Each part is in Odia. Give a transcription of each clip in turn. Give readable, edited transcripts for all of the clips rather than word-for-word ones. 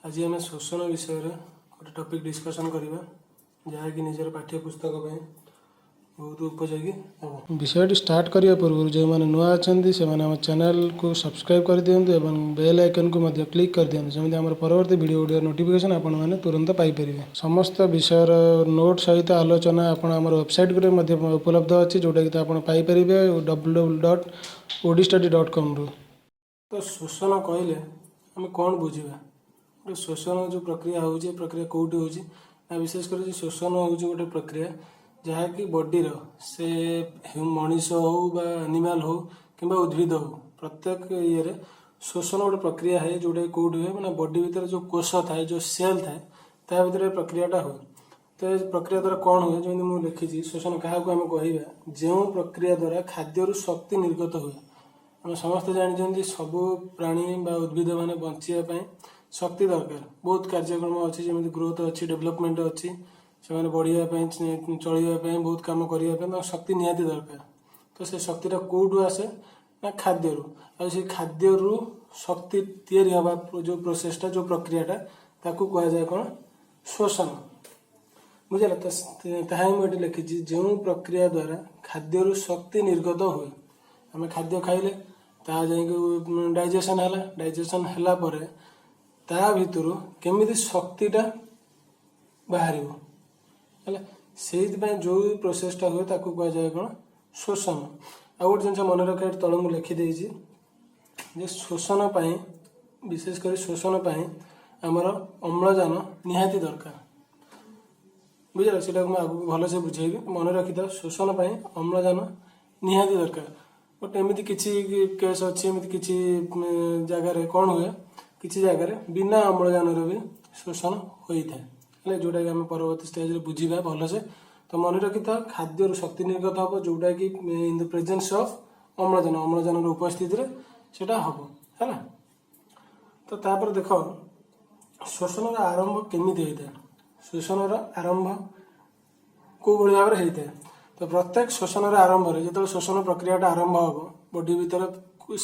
ଆଜି ଆମେ ଶୋଷଣ ବିଷୟରେ ଗୋଟେ ଟପିକ୍ ଡିସ୍କସନ୍ କରିବା, ଯାହାକି ନିଜର ପାଠ୍ୟ ପୁସ୍ତକ ପାଇଁ ବହୁତ ଉପଯୋଗୀ ହେବ। ବିଷୟଟି ଷ୍ଟାର୍ଟ କରିବା ପୂର୍ବରୁ ଯେଉଁମାନେ ନୂଆ ଅଛନ୍ତି, ସେମାନେ ଆମ ଚ୍ୟାନେଲକୁ ସବସ୍କ୍ରାଇବ୍ କରିଦିଅନ୍ତୁ ଏବଂ ବେଲ୍ ଆଇକନ୍କୁ ମଧ୍ୟ କ୍ଲିକ୍ କରିଦିଅନ୍ତୁ, ଯେମିତି ଆମର ପରବର୍ତ୍ତୀ ଭିଡ଼ିଓ ଗୁଡ଼ିକର ନୋଟିଫିକେସନ୍ ଆପଣମାନେ ତୁରନ୍ତ ପାଇପାରିବେ। ସମସ୍ତ ବିଷୟର ନୋଟ୍ ସହିତ ଆଲୋଚନା ଆପଣ ଆମର ୱେବସାଇଟ୍ରେ ମଧ୍ୟ ଉପଲବ୍ଧ ଅଛି, ଯେଉଁଟାକି ତ ଆପଣ ପାଇପାରିବେ ww.odistudy.comରୁ। ତ ଶୋଷଣ କହିଲେ ଆମେ କ'ଣ ବୁଝିବା? ଗୋଟେ ଶୋଷଣ ଯେଉଁ ପ୍ରକ୍ରିୟା ହେଉଛି, ଏ ପ୍ରକ୍ରିୟା କେଉଁଠି ହେଉଛି ନା, ବିଶେଷ କରି ଯେଉଁ ଶୋଷଣ ହେଉଛି ଗୋଟେ ପ୍ରକ୍ରିୟା ଯାହାକି ବଡ଼ିର, ସେ ମଣିଷ ହଉ ବା ଆନିମାଲ୍ ହଉ କିମ୍ବା ଉଦ୍ଭିଦ ହଉ, ପ୍ରତ୍ୟେକ ଇଏରେ ଶୋଷଣ ଗୋଟେ ପ୍ରକ୍ରିୟା ହୁଏ, ଯେଉଁଟାକି କେଉଁଠି ହୁଏ ମାନେ ବଡି ଭିତରେ ଯେଉଁ କୋଷ ଥାଏ, ଯେଉଁ ସେଲ୍ ଥାଏ, ତା ଭିତରେ ଏ ପ୍ରକ୍ରିୟାଟା ହୁଏ। ତ ଏ ପ୍ରକ୍ରିୟା ଦ୍ୱାରା କ'ଣ ହୁଏ? ଯେମିତି ମୁଁ ଲେଖିଛି, ଶୋଷଣ କାହାକୁ ଆମେ କହିବା? ଯେଉଁ ପ୍ରକ୍ରିୟା ଦ୍ୱାରା ଖାଦ୍ୟରୁ ଶକ୍ତି ନିର୍ଗତ ହୁଏ। ଆମେ ସମସ୍ତେ ଜାଣିଛନ୍ତି, ସବୁ ପ୍ରାଣୀ ବା ଉଦ୍ଭିଦ ମାନେ ବଞ୍ଚିବା ପାଇଁ ଶକ୍ତି ଦରକାର। ବହୁତ କାର୍ଯ୍ୟକ୍ରମ ଅଛି, ଯେମିତି ଗ୍ରୋଥ ଅଛି, ଡେଭଲପମେଣ୍ଟ ଅଛି। ସେମାନେ ବଢ଼ିବା ପାଇଁ, ଚଳିବା ପାଇଁ, ବହୁତ କାମ କରିବା ପାଇଁ ତାଙ୍କ ଶକ୍ତି ନିହାତି ଦରକାର। ତ ସେ ଶକ୍ତିଟା କେଉଁଠୁ ଆସେ ନା ଖାଦ୍ୟରୁ। ଆଉ ସେ ଖାଦ୍ୟରୁ ଶକ୍ତି ତିଆରି ହେବା ଯେଉଁ ପ୍ରୋସେସଟା, ଯେଉଁ ପ୍ରକ୍ରିୟାଟା, ତାକୁ କୁହାଯାଏ କ'ଣ? ଶୋଷଣ। ବୁଝିଲା ତ? ତାହା ହିଁ ମୁଁ ଏଠି ଲେଖିଛି, ଯେଉଁ ପ୍ରକ୍ରିୟା ଦ୍ୱାରା ଖାଦ୍ୟରୁ ଶକ୍ତି ନିର୍ଗତ ହୁଏ। ଆମେ ଖାଦ୍ୟ ଖାଇଲେ ତାହା ଯାଇକି ଡାଇଜେସନ୍ ହେଲା। ଡାଇଜେସନ୍ ହେଲା ପରେ ତା ଭିତରୁ କେମିତି ଶକ୍ତିଟା ବାହାରିବ ହେଲା, ସେଇଥିପାଇଁ ଯେଉଁ ପ୍ରୋସେସଟା ହୁଏ ତାକୁ କୁହାଯାଏ କ'ଣ? ଶୋଷଣ। ଆଉ ଗୋଟେ ଜିନିଷ ମନେ ରଖିବା, ଏଠି ତଳେ ମୁଁ ଲେଖିଦେଇଛି ଯେ ଶୋଷଣ ପାଇଁ, ବିଶେଷ କରି ଶୋଷଣ ପାଇଁ ଆମର ଅମ୍ଳଜାନ ନିହାତି ଦରକାର। ବୁଝିଲ? ସେଇଟାକୁ ମୁଁ ଆଗକୁ ଭଲସେ ବୁଝେଇବି। ମନେ ରଖିଥାଅ, ଶୋଷଣ ପାଇଁ ଅମ୍ଳଜାନ ନିହାତି ଦରକାର। ବଟ୍ ଏମିତି କିଛି କେସ୍ ଅଛି, ଏମିତି କିଛି ଜାଗାରେ କ'ଣ ହୁଏ, କିଛି ଜାଗାରେ ବିନା ଅମ୍ଳଜାନରେ ବି ଶୋଷଣ ହୋଇଥାଏ ହେଲେ, ଯେଉଁଟାକି ଆମେ ପରବର୍ତ୍ତୀ ଷ୍ଟେଜରେ ବୁଝିବା ଭଲସେ। ତ ମନେ ରଖିଥାଅ, ଖାଦ୍ୟରୁ ଶକ୍ତି ନିର୍ଗତ ହେବ, ଯେଉଁଟାକି ଇନ୍ the presence of ଅମ୍ଳଜାନ, ଅମ୍ଳଜାନର ଉପସ୍ଥିତିରେ ସେଇଟା ହେବ। ହେଲା ତ? ତାପରେ ଦେଖ, ଶୋଷଣର ଆରମ୍ଭ କେମିତି ହୋଇଥାଏ? ଶୋଷଣର ଆରମ୍ଭ କେଉଁ ଭଳି ଭାବରେ ହେଇଥାଏ? ତ ପ୍ରତ୍ୟେକ ଶୋଷଣର ଆରମ୍ଭରେ, ଯେତେବେଳେ ଶୋଷଣ ପ୍ରକ୍ରିୟାଟା ଆରମ୍ଭ ହେବ ବଡି ଭିତରେ,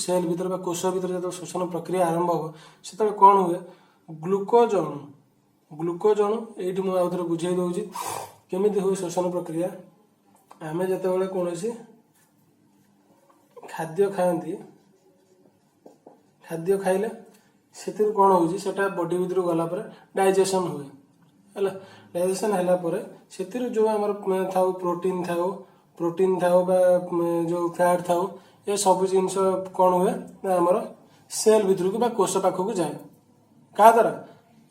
ସେଲ୍ ଭିତରେ ବା କୋଷ ଭିତରେ, ଯେତେବେଳେ ଶୋଷଣ ପ୍ରକ୍ରିୟା ଆରମ୍ଭ ହେବ, ସେତେବେଳେ କ'ଣ ହୁଏ? ଗ୍ଲୁକୋଜ ଅଣୁ, ଗ୍ଲୁକୋଜ ଅଣୁ। ଏଇଠି ମୁଁ ଆଉ ଥରେ ବୁଝେଇ ଦେଉଛି କେମିତି ହୁଏ ଶୋଷଣ ପ୍ରକ୍ରିୟା। ଆମେ ଯେତେବେଳେ କୌଣସି ଖାଦ୍ୟ ଖାଆନ୍ତି, ଖାଦ୍ୟ ଖାଇଲେ ସେଥିରୁ କ'ଣ ହେଉଛି? ସେଟା ବଡି ଭିତରକୁ ଗଲା ପରେ ଡାଇଜେସନ୍ ହୁଏ। ହେଲା? ଡାଇଜେସନ୍ ହେଲା ପରେ ସେଥିରୁ ଯେଉଁ ଆମର ଥାଉ, ପ୍ରୋଟିନ୍ ଥାଉ ବା ଯେଉଁ ଫ୍ୟାଟ୍ ଥାଉ, ଏ ସବୁ ଜିନିଷ କ'ଣ ହୁଏ ନା ଆମର ସେଲ୍ ଭିତରକୁ ବା କୋଷ ପାଖକୁ ଯାଏ। କାହା ଦ୍ୱାରା?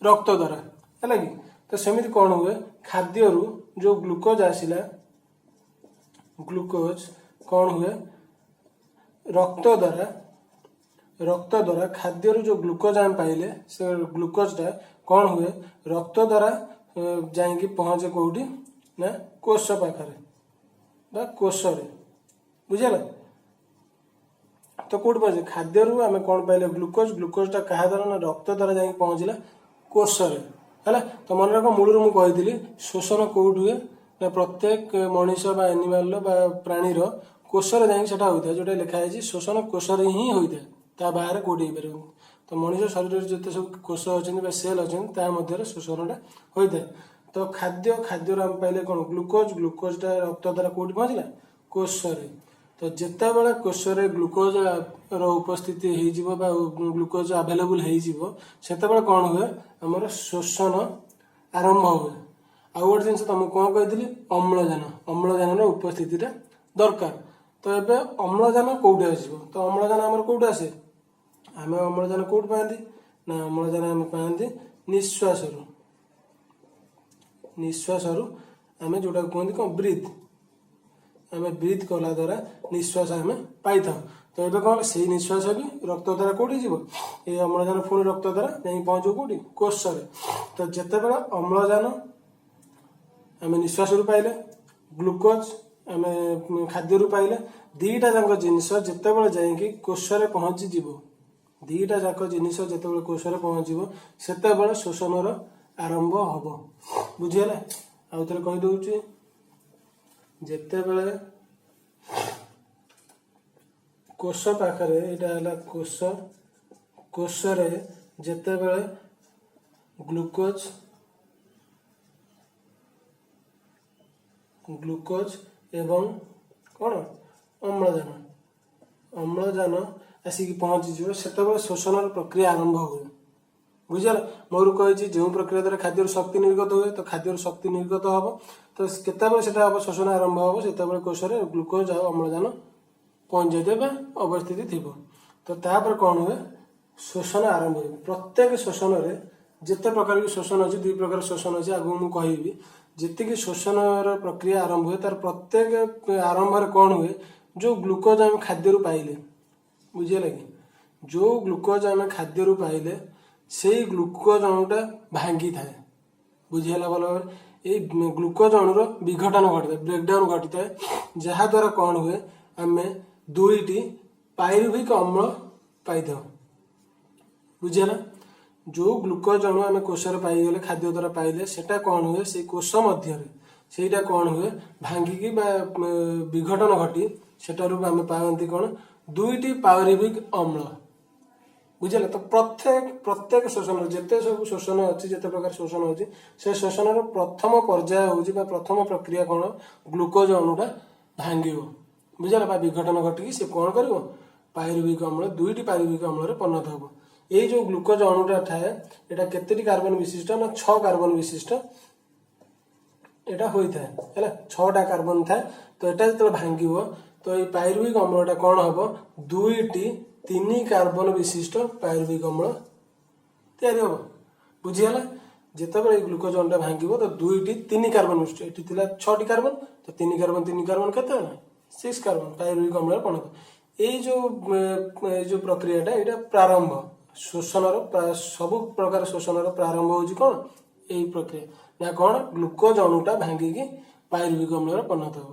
ରକ୍ତ ଦ୍ୱାରା। ହେଲା କି? ତ ସେମିତି କ'ଣ ହୁଏ? ଖାଦ୍ୟରୁ ଯେଉଁ ଗ୍ଲୁକୋଜ ଆସିଲା, ଗ୍ଲୁକୋଜ କ'ଣ ହୁଏ ରକ୍ତ ଦ୍ୱାରା? ରକ୍ତ ଦ୍ୱାରା ଖାଦ୍ୟରୁ ଯେଉଁ ଗ୍ଲୁକୋଜ ଆମେ ପାଇଲେ, ସେ ଗ୍ଲୁକୋଜଟା କ'ଣ ହୁଏ? ରକ୍ତ ଦ୍ୱାରା ଯାଇକି ପହଞ୍ଚେ କୋଉଠି ନା କୋଷ ପାଖରେ ବା କୋଷରେ। ବୁଝିଲା ତ? କୋଉଠି ପହଞ୍ଚେ? ଖାଦ୍ୟରୁ ଆମେ କ'ଣ ପାଇଲେ? ଗ୍ଲୁକୋଜ। ଗ୍ଲୁକୋଜଟା କାହା ଦ୍ୱାରା ନା ରକ୍ତ ଦ୍ୱାରା ଯାଇକି ପହଞ୍ଚିଲା କୋଷରେ। ହେଲା ତ? ମନେ ରଖ, ମୂଳରୁ ମୁଁ କହିଥିଲି ଶୋଷଣ କୋଉଠି ହୁଏ ନା ପ୍ରତ୍ୟେକ ମଣିଷ ବା ଆନିମାଲର ବା ପ୍ରାଣୀର କୋଷରେ ଯାଇକି ସେଟା ହୋଇଥାଏ। ଯୋଉଟା ଲେଖା ହେଇଛି, ଶୋଷଣ କୋଷରେ ହିଁ ହୋଇଥାଏ, ତା ବାହାରେ କୋଉଠି ହେଇପାରିବନି। ତ ମଣିଷ ଶରୀରରେ ଯେତେ ସବୁ କୋଷ ଅଛନ୍ତି ବା ସେଲ୍ ଅଛନ୍ତି, ତା ମଧ୍ୟରେ ଶୋଷଣଟା ହୋଇଥାଏ। ତ ଖାଦ୍ୟରୁ ଆମେ ପାଇଲେ କ'ଣ? ଗ୍ଲୁକୋଜ। ଗ୍ଲୁକୋଜଟା ରକ୍ତ ଦ୍ୱାରା କୋଉଠି ପହଞ୍ଚିଲା? କୋଷରେ। ତ ଯେତେବେଳେ କୋଷରେ ଗ୍ଲୁକୋଜ ର ଉପସ୍ଥିତି ହେଇଯିବ ବା ଗ୍ଲୁକୋଜ ଆଭେଲେବୁଲ ହେଇଯିବ, ସେତେବେଳେ କ'ଣ ହୁଏ? ଆମର ଶୋଷଣ ଆରମ୍ଭ ହୁଏ। ଆଉ ଗୋଟେ ଜିନିଷ ତମକୁ କ'ଣ କହିଥିଲି? ଅମ୍ଳଜାନ। ଅମ୍ଳଜାନର ଉପସ୍ଥିତିଟା ଦରକାର। ତ ଏବେ ଅମ୍ଳଜାନ କୋଉଠି ଆସିବ? ତ ଅମ୍ଳଜାନ ଆମର କୋଉଠି ଆସେ? ଆମେ ଅମ୍ଳଜାନ କୋଉଠି ପାଆନ୍ତି ନା ଅମ୍ଳଜାନ ଆମେ ପାଆନ୍ତି ନିଶ୍ୱାସରୁ। ନିଶ୍ୱାସରୁ ଆମେ ଯୋଉଟାକୁ କୁହନ୍ତି କ'ଣ? ବ୍ରିଥ୍। ଆମେ ବ୍ରିଥ୍ କଲା ଦ୍ୱାରା ନିଶ୍ୱାସ ଆମେ ପାଇଥାଉ। ତ ଏବେ କ'ଣ ହେଲା? ସେଇ ନିଶ୍ୱାସ ବି ରକ୍ତ ଦ୍ୱାରା କୋଉଠି ଯିବ? ଏଇ ଅମ୍ଳଜାନ ପୁଣି ରକ୍ତ ଦ୍ୱାରା ଯାଇକି ପହଞ୍ଚିବ କୋଉଠି? କୋଷରେ। ତ ଯେତେବେଳେ ଅମ୍ଳଜାନ ଆମେ ନିଶ୍ୱାସରୁ ପାଇଲେ, ଗ୍ଲୁକୋଜ ଆମେ ଖାଦ୍ୟରୁ ପାଇଲେ, ଦିଟା ଯାକ ଜିନିଷ ଯେତେବେଳେ ଯାଇକି କୋଷରେ ପହଞ୍ଚିଯିବ, ଦିଟା ଯାକ ଜିନିଷ ଯେତେବେଳେ କୋଷରେ ପହଞ୍ଚିବ, ସେତେବେଳେ ଶୋଷଣର ଆରମ୍ଭ ହବ। ବୁଝିହେଲା? ଆଉ ଥରେ କହିଦଉଛି, ଯେତେବେଳେ କୋଷ ପାଖରେ, ଏଇଟା ହେଲା କୋଷ, କୋଷରେ ଯେତେବେଳେ ଗ୍ଲୁକୋଜ ଗ୍ଲୁକୋଜ ଏବଂ କ'ଣ ଅମ୍ଳଜାନ ଅମ୍ଳଜାନ ଆସିକି ପହଞ୍ଚିଯିବ, ସେତେବେଳେ ଶୋଷଣର ପ୍ରକ୍ରିୟା ଆରମ୍ଭ ହୁଏ। ବୁଝିଲା? ମୋର କହିଛି, ଯେଉଁ ପ୍ରକ୍ରିୟା ଦ୍ୱାରା ଖାଦ୍ୟରୁ ଶକ୍ତି ନିର୍ଗତ ହୁଏ। ତ ଖାଦ୍ୟରୁ ଶକ୍ତି ନିର୍ଗତ ହବ ତ କେତେବେଳେ ସେଟା ହବ? ଶୋଷଣ ଆରମ୍ଭ ହବ ସେତେବେଳେ କୋଷରେ ଗ୍ଲୁକୋଜ ଆଉ ଅମ୍ଳଜାନ ପହଞ୍ଚି ଯାଇଥିବ ବା ଅବସ୍ଥିତି ଥିବ। ତ ତାପରେ କ'ଣ ହୁଏ? ଶୋଷଣ ଆରମ୍ଭ ହୁଏ। ପ୍ରତ୍ୟେକ ଶୋଷଣରେ ଯେତେ ପ୍ରକାର ବି ଶୋଷଣ ଅଛି, ଦୁଇ ପ୍ରକାର ଶୋଷଣ ଅଛି, ଆଗକୁ ମୁଁ କହିବି, ଯେତିକି ଶୋଷଣର ପ୍ରକ୍ରିୟା ଆରମ୍ଭ ହୁଏ, ତାର ପ୍ରତ୍ୟେକ ଆରମ୍ଭରେ କ'ଣ ହୁଏ? ଯେଉଁ ଗ୍ଲୁକୋଜ ଆମେ ଖାଦ୍ୟରୁ ପାଇଲେ, ବୁଝିହେଲା କି? ଯେଉଁ ଗ୍ଲୁକୋଜ ଆମେ ଖାଦ୍ୟରୁ ପାଇଲେ, ସେଇ ଗ୍ଲୁକୋଜ ଅଣୁଟା ଭାଙ୍ଗିଥାଏ। ବୁଝିହେଲା ଭଲ ଭାବରେ? ଏଇ ଗ୍ଲୁକୋଜ ଅଣୁର ବିଘଟନ ଘଟିଥାଏ, ବ୍ରେକଡାଉନ ଘଟିଥାଏ, ଯାହାଦ୍ୱାରା କ'ଣ ହୁଏ? ଆମେ ଦୁଇଟି ପାଇରୁଭିକ ଅମ୍ଳ ପାଇଥାଉ। ବୁଝିହେଲା? ଯେଉଁ ଗ୍ଲୁକୋଜ ଅଣୁ ଆମେ କୋଷରେ ପାଇଗଲେ, ଖାଦ୍ୟ ଦ୍ୱାରା ପାଇଲେ, ସେଟା କ'ଣ ହୁଏ? ସେଇ କୋଷ ମଧ୍ୟରେ ସେଇଟା କ'ଣ ହୁଏ? ଭାଙ୍ଗିକି ବା ବିଘଟନ ଘଟି ସେଟାରୁ ଆମେ ପାଆନ୍ତି କ'ଣ? ଦୁଇଟି ପାଇରୁଭିକ ଅମ୍ଳ। ବୁଝିଲେ ତ? ପ୍ରତ୍ୟେକ ପ୍ରତ୍ୟେକ ଶୋଷଣର, ଯେତେ ସବୁ ଶୋଷଣ ଅଛି, ଯେତେ ପ୍ରକାର ଶୋଷଣ ଅଛି, ସେ ଶୋଷଣର ପ୍ରଥମ ପର୍ଯ୍ୟାୟ ହେଉଛି ବା ପ୍ରଥମ ପ୍ରକ୍ରିୟା କ'ଣ? ଗ୍ଲୁକୋଜ ଅଣୁଟା ଭାଙ୍ଗିବ, ବୁଝିଲା? ବା ବିଘଟନ ଘଟିକି ସେ କ'ଣ କରିବ? ପାଇରୁଭିକ ଅମ୍ଳ, ଦୁଇଟି ପାଇରୁଭିକ ଅମ୍ଳରେ ପରିଣତ ହେବ। ଏଇ ଯୋଉ ଗ୍ଲୁକୋଜ ଅଣୁଟା ଥାଏ, ଏଇଟା କେତେଟି କାର୍ବନ ବିଶିଷ୍ଟ ନା 6 କାର୍ବନ ବିଶିଷ୍ଟ ଏଇଟା ହୋଇଥାଏ। ହେଲା? 6ଟା କାର୍ବନ ଥାଏ। ତ ଏଟା ଯେତେବେଳେ ଭାଙ୍ଗିବ, ତ ଏଇ ପାଇରୁଭିକ ଅମ୍ଳଟା କ'ଣ ହବ? ଦୁଇଟି 3 କାର୍ବନ ବିଶିଷ୍ଟ ପାଇରୁଭିକ ଅମ୍ଳ ତିଆରି ହବ। ବୁଝିହେଲା? ଯେତେବେଳେ ଏଇ ଗ୍ଲୁକୋଜ ଅଣୁଟା ଭାଙ୍ଗିବ, ତ ଦୁଇଟି 3 କାର୍ବନ ବିଶିଷ୍ଟ, ଏଠି ଥିଲା 6ଟି କାର୍ବନ, ତ 3 କାର୍ବନ 3 କାର୍ବନ କେତେ ହେଲା? 6 କାର୍ବନ ପାଇରୁଭିକ ଅମ୍ଳରେ ପରିଣତ। ଏଇ ଯୋଉ ପ୍ରକ୍ରିୟାଟା, ଏଇଟା ପ୍ରାରମ୍ଭ ଶୋଷଣର। ସବୁ ପ୍ରକାର ଶୋଷଣର ପ୍ରାରମ୍ଭ ହଉଛି କ'ଣ? ଏଇ ପ୍ରକ୍ରିୟା ନା କ'ଣ? ଗ୍ଲୁକୋଜ ଅଣୁଟା ଭାଙ୍ଗିକି ପାଇରୁଭିକ ଅମ୍ଳରେ ପରିଣତ ହେବ।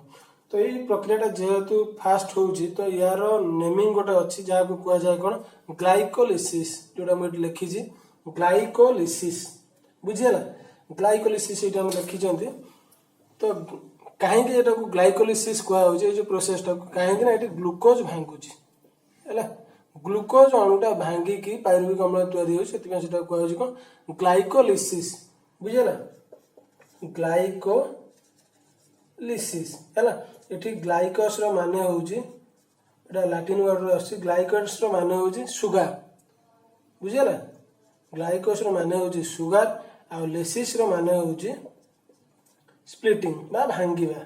ତ ଏଇ ପ୍ରକ୍ରିୟାଟା ଯେହେତୁ ଫାଷ୍ଟ ହଉଛି, ତ ୟାର ନେମିଂ ଗୋଟେ ଅଛି, ଯାହାକୁ କୁହାଯାଏ କ'ଣ? ଗ୍ଲାଇକୋଲିସିସ୍, ଯୋଉଟା ମୁଁ ଏଠି ଲେଖିଛି ଗ୍ଲାଇକୋଲିସିସ୍। ବୁଝିହେଲା? ଗ୍ଲାଇକୋଲିସିସ୍ ଏଇଟା ଆମେ ଲେଖିଛନ୍ତି। ତ କାହିଁକି ଏଟାକୁ ଗ୍ଲାଇକୋଲିସିସ୍ କୁହାଯାଉଛି, ଏଇ ଯୋଉ ପ୍ରୋସେସଟାକୁ? କାହିଁକି ନା ଏଠି ଗ୍ଲୁକୋଜ ଭାଙ୍ଗୁଛି। ହେଲା? ଗ୍ଲୁକୋଜ ଅଣୁଟା ଭାଙ୍ଗିକି ପାଇରୁଭିକ ଅମ୍ଳ ତିଆରି ହେଉଛି, ସେଥିପାଇଁ ସେଟାକୁ କୁହାଯାଉଛି କ'ଣ? ଗ୍ଲାଇକୋଲିସିସ୍। ବୁଝିହେଲା? ଗ୍ଲାଇକୋଲିସିସ୍ ହେଲା। ଏଠି ଗ୍ଲାଇକସର ମାନେ ହେଉଛି, ଏଟା ଲାଟିନ ୱାର୍ଡରୁ ଆସୁଛି, ଗ୍ଲାଇକସର ମାନେ ହେଉଛି ସୁଗାର। ବୁଝିହେଲା? ଗ୍ଲାଇକସର ମାନେ ହେଉଛି ସୁଗାର, ଆଉ ଲିସିସର ମାନେ ହେଉଛି ସ୍ପ୍ଲିଟିଂ ବା ଭାଙ୍ଗିବା।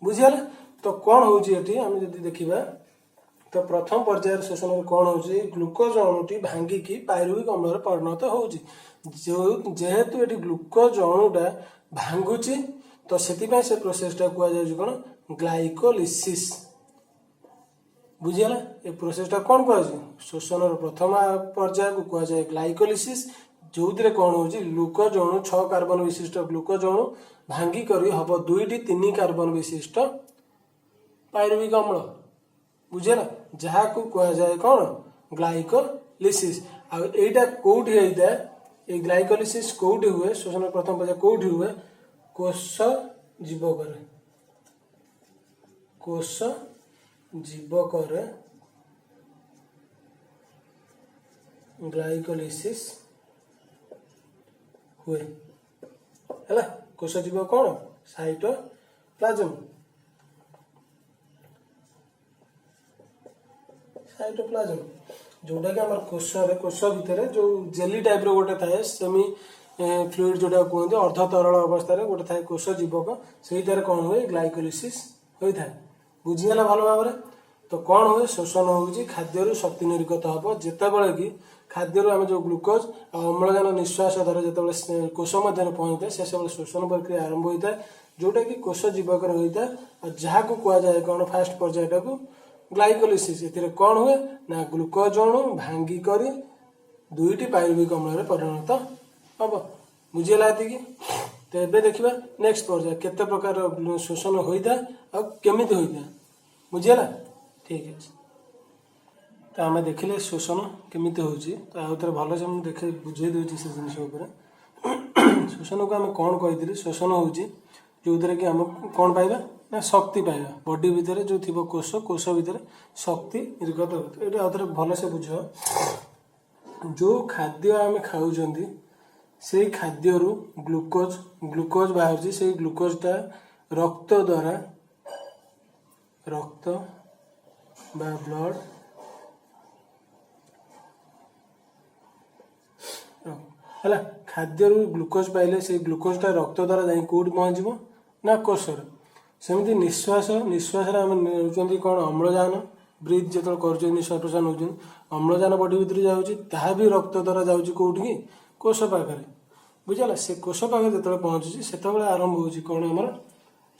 ବୁଝିହେଲା? ତ କ'ଣ ହେଉଛି ଏଠି ଆମେ ଯଦି ଦେଖିବା, ତ ପ୍ରଥମ ପର୍ଯ୍ୟାୟରେ ଶୋଷଣରେ କ'ଣ ହେଉଛି? ଗ୍ଲୁକୋଜ ଅଣୁଟି ଭାଙ୍ଗିକି ପାଇରୁଭିକ ଅମ୍ଳରେ ପରିଣତ ହେଉଛି। ଯେହେତୁ ଏଠି ଗ୍ଲୁକୋଜ ଅଣୁଟା ଭାଙ୍ଗୁଛି, ତ ସେଥିପାଇଁ ସେ ପ୍ରୋସେସଟା କୁହାଯାଉଛି କ'ଣ? ଗ୍ଲାଇକୋଲିସିସ୍। ବୁଝିହେଲା? ଏ ପ୍ରୋସେସଟା କ'ଣ କୁହାଯାଉଛି? ଶୋଷଣର ପ୍ରଥମ ପର୍ଯ୍ୟାୟକୁ କୁହାଯାଏ ଗ୍ଲାଇକୋଲିସିସ୍, ଯୋଉଥିରେ କ'ଣ ହେଉଛି? ଗ୍ଲୁକୋଜ ଅଣୁ, 6 କାର୍ବନ ବିଶିଷ୍ଟ ଗ୍ଲୁକୋଜ ଅଣୁ ଭାଙ୍ଗି କରି ହବ ଦୁଇଟି 3 କାର୍ବନ ବିଶିଷ୍ଟ ପାଇରୁଭିକ ଅମ୍ଳ। ବୁଝିହେଲା? ଯାହାକୁ କୁହାଯାଏ କ'ଣ? ଗ୍ଲାଇକୋଲିସିସ୍। ଆଉ ଏଇଟା କୋଉଠି ହେଇଥାଏ? ଏଇ ଗ୍ଲାଇକୋଲିସିସ୍ କୋଉଠି ହୁଏ? ଶୋଷଣ ପ୍ରଥମ ପର୍ଯ୍ୟାୟ କୋଉଠି ହୁଏ? କୋଷ ଜୀବକରେ। କୋଷ ଜୀବକରେ ଗ୍ଲାଇକୋଲିସିସ୍ ହୁଏ। ହେଲା? କୋଷ ଜୀବକ କ'ଣ? ସାଇଟୋପ୍ଲାଜମ। ସାଇଟୋପ୍ଲାଜମ ଯୋଉଟା କି ଆମର କୋଷରେ, କୋଷ ଭିତରେ ଯୋଉ ଜେଲି ଟାଇପର ଗୋଟେ ଥାଏ, ସେମି ଫ୍ଲୁଇଡ ଯୋଉଟା କୁହନ୍ତି, ଅର୍ଦ୍ଧ ତରଳ ଅବସ୍ଥାରେ ଗୋଟେ ଥାଏ କୋଷ ଜୀବକ, ସେଇଟାରେ କ'ଣ ହୁଏ? ଗ୍ଲାଇକୋଲିସିସ୍ ହୋଇଥାଏ। ବୁଝିଗଲା ଭଲ ଭାବରେ? ତ କ'ଣ ହୁଏ? ଶୋଷଣ ହେଉଛି ଖାଦ୍ୟରୁ ଶକ୍ତି ନିର୍ଗତ ହବ ଯେତେବେଳେ କି ଖାଦ୍ୟରୁ ଆମେ ଯୋଉ ଗ୍ଲୁକୋଜ ଆଉ ଅମ୍ଳଜାନ ନିଶ୍ୱାସ ଦ୍ୱାରା ଯେତେବେଳେ କୋଷ ମଧ୍ୟରେ ପହଞ୍ଚିଥାଏ, ସେତେବେଳେ ଶୋଷଣ ପ୍ରକ୍ରିୟା ଆରମ୍ଭ ହୋଇଥାଏ, ଯୋଉଟା କି କୋଷ ଜୀବକରେ ହୋଇଥାଏ, ଆଉ ଯାହାକୁ କୁହାଯାଏ କ'ଣ? ଫାଷ୍ଟ ପର୍ଯ୍ୟାୟଟାକୁ ଗ୍ଲାଇକୋଲିସିସ୍। ଏଥିରେ କ'ଣ ହୁଏ ନା ଗ୍ଲୁକୋଜ ଅଣୁ ଭାଙ୍ଗି କରି ଦୁଇଟି ପାଇରୁଭିକ ଅମ୍ଳରେ ପରିଣତ ହବ। ବୁଝିହେଲା ଏତିକି? ତ ଏବେ ଦେଖିବା ନେକ୍ସଟ ପର୍ଯ୍ୟାୟ, କେତେ ପ୍ରକାର ଶୋଷଣ ହୋଇଥାଏ ଆଉ କେମିତି ହୋଇଥାଏ। ବୁଝିହେଲା? ଠିକ ଅଛି। ତ ଆମେ ଦେଖିଲେ ଶୋଷଣ କେମିତି ହେଉଛି। ତ ଆଉ ଥରେ ଭଲସେ ମୁଁ ଦେଖେ ବୁଝେଇ ଦେଉଛି ସେ ଜିନିଷ ଉପରେ। ଶୋଷଣକୁ ଆମେ କ'ଣ କହିଥିଲି? ଶୋଷଣ ହେଉଛି ଯୋଉଥିରେ କି ଆମେ କ'ଣ ପାଇବା ନା ଶକ୍ତି ପାଇବା। ବଡି ଭିତରେ ଯୋଉ ଥିବ କୋଷ, କୋଷ ଭିତରେ ଶକ୍ତି ନିର୍ଗତ ହୁଏ। ଏଇଠି ଆଉ ଥରେ ଭଲସେ ବୁଝ। ଯେଉଁ ଖାଦ୍ୟ ଆମେ ଖାଉଛନ୍ତି, ସେଇ ଖାଦ୍ୟରୁ ଗ୍ଲୁକୋଜ ବାହାରୁଛି। ସେଇ ଗ୍ଲୁକୋଜଟା ରକ୍ତ ଦ୍ୱାରା, ରକ୍ତ ବା ବ୍ଲଡ ହେଲା, ଖାଦ୍ୟରୁ ଗ୍ଲୁକୋଜ ପାଇଲେ ସେଇ ଗ୍ଲୁକୋଜଟା ରକ୍ତ ଦ୍ୱାରା ଯାଇ କେଉଁଠି ପହଞ୍ଚିବ ନା କୋଷରେ। ସେମିତି ନିଶ୍ୱାସରେ ଆମେ ନେଉଛନ୍ତି କ'ଣ? ଅମ୍ଳଜାନ। ବ୍ରିଥ୍ ଯେତେବେଳେ କରୁଛନ୍ତି, ନିଶ୍ୱାସ ପ୍ରଶ୍ୱାସ ନେଉଛନ୍ତି, ଅମ୍ଳଜାନ ବଡି ଭିତରୁ ଯାଉଛି, ତାହା ବି ରକ୍ତ ଦ୍ୱାରା ଯାଉଛି କେଉଁଠିକି? କୋଷ ପାଖରେ। ବୁଝିଲା? ସେ କୋଷ ପାଖରେ ଯେତେବେଳେ ପହଞ୍ଚୁଛି, ସେତେବେଳେ ଆରମ୍ଭ ହେଉଛି କ'ଣ? ଆମର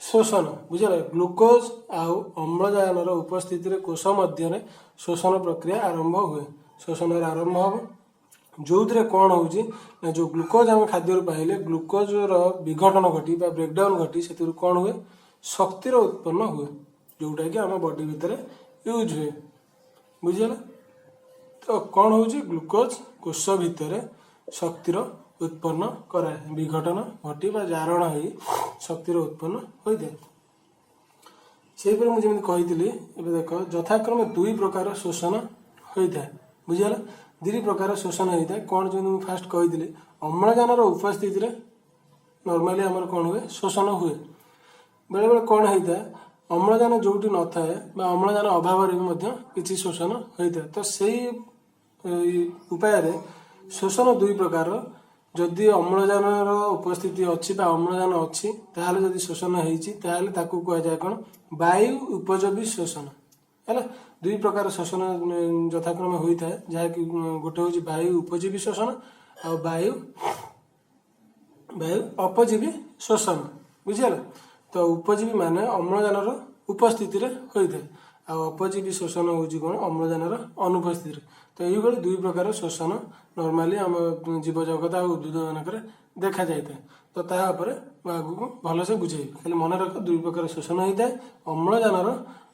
ଶୋଷଣ। ବୁଝିଲା? ଗ୍ଲୁକୋଜ ଆଉ ଅମ୍ଳଜାନର ଉପସ୍ଥିତିରେ କୋଷ ମଧ୍ୟରେ ଶୋଷଣ ପ୍ରକ୍ରିୟା ଆରମ୍ଭ ହୁଏ। ଶୋଷଣର ଆରମ୍ଭ ହେବ, ଯେଉଁଥିରେ କ'ଣ ହେଉଛି ନା ଯେଉଁ ଗ୍ଲୁକୋଜ ଆମେ ଖାଦ୍ୟରୁ ପାଇଲେ, ଗ୍ଲୁକୋଜର ବିଘଟନ ଘଟି ବା ବ୍ରେକଡାଉନ୍ ଘଟି ସେଥିରୁ କ'ଣ ହୁଏ? ଶକ୍ତିର ଉତ୍ପନ୍ନ ହୁଏ, ଯେଉଁଟାକି ଆମ ବଡି ଭିତରେ ୟୁଜ୍ ହୁଏ। ବୁଝିଗଲା? ତ କ'ଣ ହେଉଛି? ଗ୍ଲୁକୋଜ କୋଷ ଭିତରେ ଶକ୍ତିର ଉତ୍ପନ୍ନ କରାଏ। ବିଘଟନ ଘଟି ବା ଜାରଣ ହେଇ ଶକ୍ତିର ଉତ୍ପନ୍ନ ହୋଇଥାଏ। ସେହିପରି ମୁଁ ଯେମିତି କହିଥିଲି, ଏବେ ଦେଖ, ଯଥାକ୍ରମେ ଦୁଇ ପ୍ରକାର ଶୋଷଣ ହୋଇଥାଏ। ବୁଝିଗଲା? ଦୁଇ ପ୍ରକାର ଶୋଷଣ ହୋଇଥାଏ। କ'ଣ? ଯେମିତି ମୁଁ ଫାଷ୍ଟ କହିଥିଲି, ଅମ୍ଳଜାନର ଉପସ୍ଥିତିରେ ନର୍ମାଲି ଆମର କ'ଣ ହୁଏ? ଶୋଷଣ ହୁଏ। ବେଳେବେଳେ କ'ଣ ହେଇଥାଏ? ଅମ୍ଳଜାନ ଯେଉଁଠି ନଥାଏ ବା ଅମ୍ଳଜାନ ଅଭାବରେ ବି ମଧ୍ୟ କିଛି ଶୋଷଣ ହୋଇଥାଏ। ତ ସେଇ ଉପାୟରେ ଶୋଷଣ ଦୁଇ ପ୍ରକାର। ଯଦି ଅମ୍ଳଜାନର ଉପସ୍ଥିତି ଅଛି ବା ଅମ୍ଳଜାନ ଅଛି, ତାହେଲେ ଯଦି ଶୋଷଣ ହେଇଛି, ତାହେଲେ ତାକୁ କୁହାଯାଏ କ'ଣ? ବାୟୁ ଉପଜୀବୀ ଶୋଷଣ। ହେଲା? ଦୁଇ ପ୍ରକାର ଶୋଷଣ ଯଥାକ୍ରମେ ହୋଇଥାଏ, ଯାହାକି ଗୋଟେ ହେଉଛି ବାୟୁ ଉପଜୀବୀ ଶୋଷଣ ଆଉ ବାୟୁ ଅପଜୀବୀ ଶୋଷଣ। ବୁଝିହେଲା? ତ ଉପଜୀବୀ ମାନେ ଅମ୍ଳଜାନର ଉପସ୍ଥିତିରେ ହୋଇଥାଏ, ଆଉ ଅପଜୀବୀ ଶୋଷଣ ହେଉଛି କ'ଣ? ଅମ୍ଳଜାନର ଅନୁପସ୍ଥିତିରେ। ତ ଏଇଭଳି ଦୁଇ ପ୍ରକାର ଶୋଷଣ ନର୍ମାଲି ଆମ ଜୀବଜଗତ ଆଉ ଉଦ୍ଭିଦ ମାନଙ୍କରେ ଦେଖାଯାଇଥାଏ। ତ ତା ଉପରେ ମୁଁ ଆଗକୁ ଭଲସେ ବୁଝେଇବି। ଖାଲି ମନେ ରଖ, ଦୁଇ ପ୍ରକାର ଶୋଷଣ ହେଇଥାଏ ଅମ୍ଳଜାନର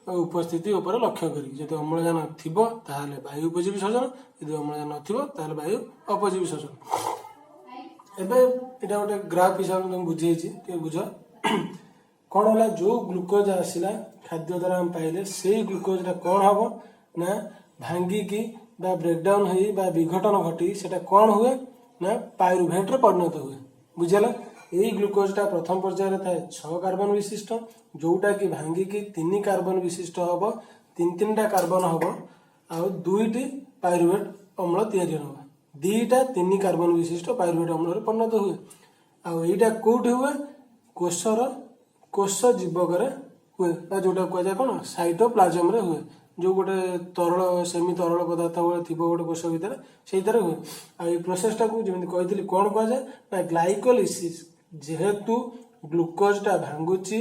ଉପସ୍ଥିତି ଉପରେ ଲକ୍ଷ୍ୟ କରିକି। ଯଦି ଅମ୍ଳଜାନ ଥିବ, ତାହେଲେ ବାୟୁ ଉପଜୀବୀ ଶୋଷଣ। ଯଦି ଅମ୍ଳଜାନ ନଥିବ, ତାହେଲେ ବାୟୁ ଅପଜୀବୀ ଶୋଷଣ। ଏବେ ଏଇଟା ଗୋଟେ ଗ୍ରାଫ ହିସାବରେ ତମକୁ ବୁଝେଇଛି, ଟିକେ ବୁଝ। କ'ଣ ହେଲା? ଯୋଉ ଗ୍ଲୁକୋଜ ଆସିଲା, ଖାଦ୍ୟ ଦ୍ୱାରା ଆମେ ପାଇଲେ, ସେଇ ଗ୍ଲୁକୋଜଟା କ'ଣ ହବ ନା ଭାଙ୍ଗିକି ବା ବ୍ରେକଡାଉନ୍ ହେଇ ବା ବିଘଟନ ଘଟି ସେଟା କ'ଣ ହୁଏ ନା ପାଇରୁଭେଟରେ ପରିଣତ ହୁଏ। ବୁଝିହେଲା? ଏଇ ଗ୍ଲୁକୋଜଟା ପ୍ରଥମ ପର୍ଯ୍ୟାୟରେ ଥାଏ 6 କାର୍ବନ ବିଶିଷ୍ଟ, ଯୋଉଟା କି ଭାଙ୍ଗିକି 3 କାର୍ବନ ବିଶିଷ୍ଟ ହବ, ତିନି ତିନିଟା କାର୍ବନ ହବ ଆଉ ଦୁଇଟି ପାଇରୁଭେଟ ଅମ୍ଳ ତିଆରି ହବ। ଦିଟା 3 କାର୍ବନ ବିଶିଷ୍ଟ ପାଇରୁଭେଟ ଅମ୍ଳରେ ପରିଣତ ହୁଏ। ଆଉ ଏଇଟା କୋଉଠି ହୁଏ? କୋଷ ଜୀବକରେ ହୁଏ ବା ଯୋଉଟା କୁହାଯାଏ କ'ଣ? ସାଇଟୋପ୍ଲାଜମରେ ହୁଏ। ଯୋଉ ଗୋଟେ ତରଳ, ସେମି ତରଳ ପଦାର୍ଥ ଭଳିଆ ଥିବ ଗୋଟେ କୋଷ ଭିତରେ, ସେଇଥିରେ ହୁଏ। ଆଉ ଏଇ ପ୍ରୋସେସଟାକୁ ଯେମିତି କହିଥିଲି, କ'ଣ କୁହାଯାଏ ନା ଗ୍ଲାଇକୋଲିସିସ୍। ଯେହେତୁ ଗ୍ଲୁକୋଜଟା ଭାଙ୍ଗୁଛି,